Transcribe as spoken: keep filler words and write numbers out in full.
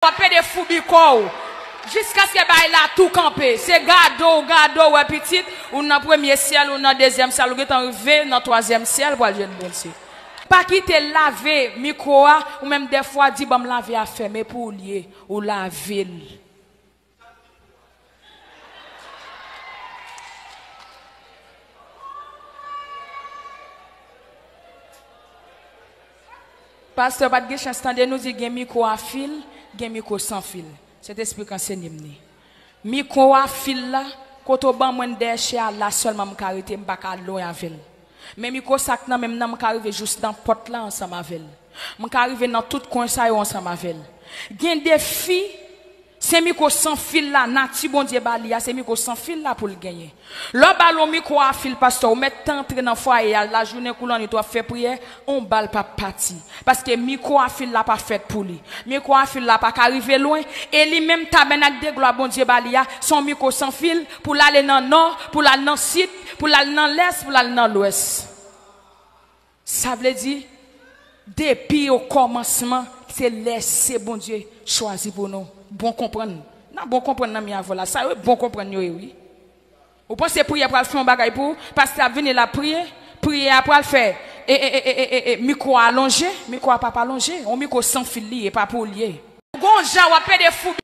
w ap pede foubi kò w. Jiskaske bagay la tou kanpe. Se gade w, gade w, wè pitit, ou nan premye syèl, ou nan dezyèm syèl, ou gentan rive nan twazyèm syèl pou al jwenn Bondye. Pa kite lave mikwo a, ou menm dèfwa di ban m lave afè m, e pou ou l ye, ou lave l. Pastè pa t gen chans tande nou di gen mikwo a fil, gen mikwo san fil. Sentespri k ansenye m li. Mikwo a fil la, kote w ban mwen dèyè chè a, la sèlman m ka rete, m pa ka al lwen avè l. Men mikwo sa k nan men m nan, m ka rive jous nan pòt la ansanm avè l. M ka rive nan tout kwen sa yo ansanm avè l. Gen de fi, se mikwo san fil la, nati Bondye ba li a, se mikwo san fil la pou l genyen. Lè w ba l yon mikwo a fil, pastè, ou mèt te antre nan fwaye a, lajounen kou lannwit w ap fè priyè, yon bal p ap pati. Paske mikwo a fil la pa fèt pou li. Mikwo a fil la pa ka rive lwen. E li menm, tabènak de glwa Bondye ba li a, se yon mikwo san fil pou l ale nan nò, pou l al nan sid, pou l al nan lès, pou l al nan lwès. Sa vle di, depi okòmansman, se lè se Bondye chwazi pou nou. Bon konprann. Nan bon konprann nan mi avè w la. Sa yo bon konprann yo ye, wi. Ou panse priyè pral fè yon bagay pou ou? Pastè ap vini la priye. Priyè a pral fè e, e, e, e, e, e, mikwo a alonje. Mikwo a p ap alonje. Yon mikwo san fil li ye, pa pou ou li ye. Gon jan w ap pede fou